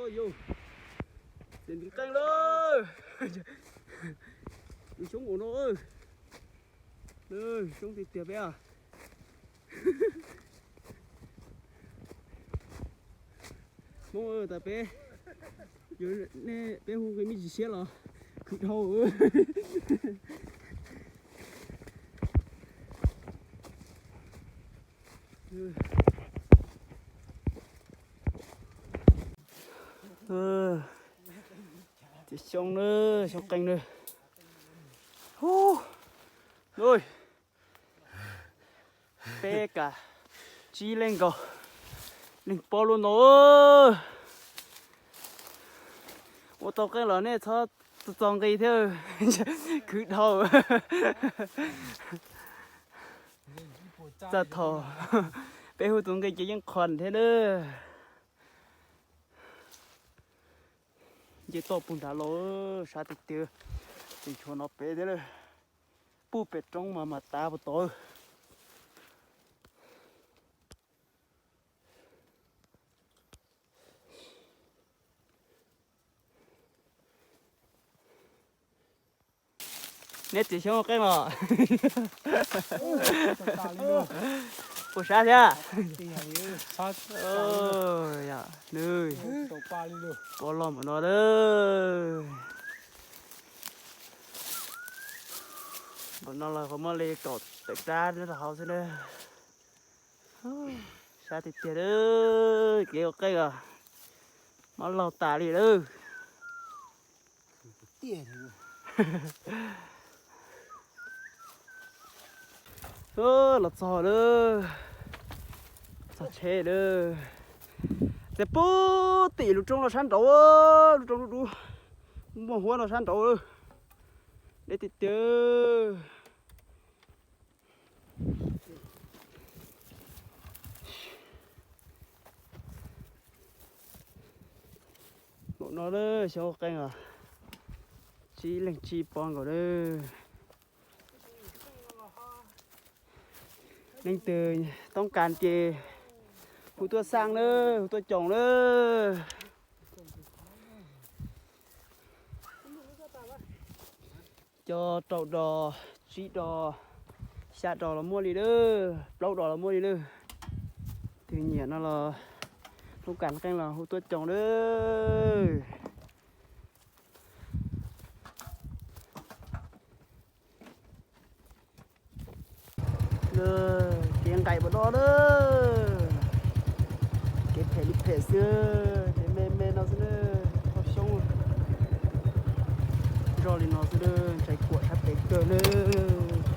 Yus, txiav ntiv qeej lawm. Yus xyoob ua no, xyoob tiag tiag peb. Hmoob tas peb, yus, nej peb hu nqi me ntsis siab los khwv dhau. Txiav xyoob na, xyoob qeej na. Hu, peb kav tsib leej nkaus, leej paub lub no. Ua tau qeej los nej txhob txo nqi thiab, khwv dhau. Txaj thaum peb hu tus nqi ces yeej qhuas thiab na. Nce toj puag nrad los, sab tiag tiag, tseem tshuav no pem thiab na. Puag pem roob mas mas tav puas tau. Neb txiav xyoob qeej los? Puas sab thiab? Nws, pov los npaum no lawm. Npaum no los qhov muaj li kaum tawm rab nyob rau hauv xwb na. Sab tiag tiag lawm, kev ua qeej os, mob laug tas li lawm. Los txog lawm, txog tsheb lawm. Txiav puag tim lub roob no sab nraud, lub roob dub dub, muaj huab no sab nraud. Deb tiag tiag. Npaum no lawm xyoob qeej os, tsib leej tsib pob nkaus lawm. Leej twg toob kas ces hu tuaj xaj lawm, hu tuaj coom lawm. Coj rau dos, tsib dos, xya dos los muaj li lawm, plaub dos los muaj li lawm. Twg nyiam no los toob kas qeej los hu tuaj coom lawm. Kev nqaim npaum no na, kev phem li phem xwb, kev me me no xwb na, thauj xyoob zoj li no xwb na, ntshai kuam sab pem kawg nawb.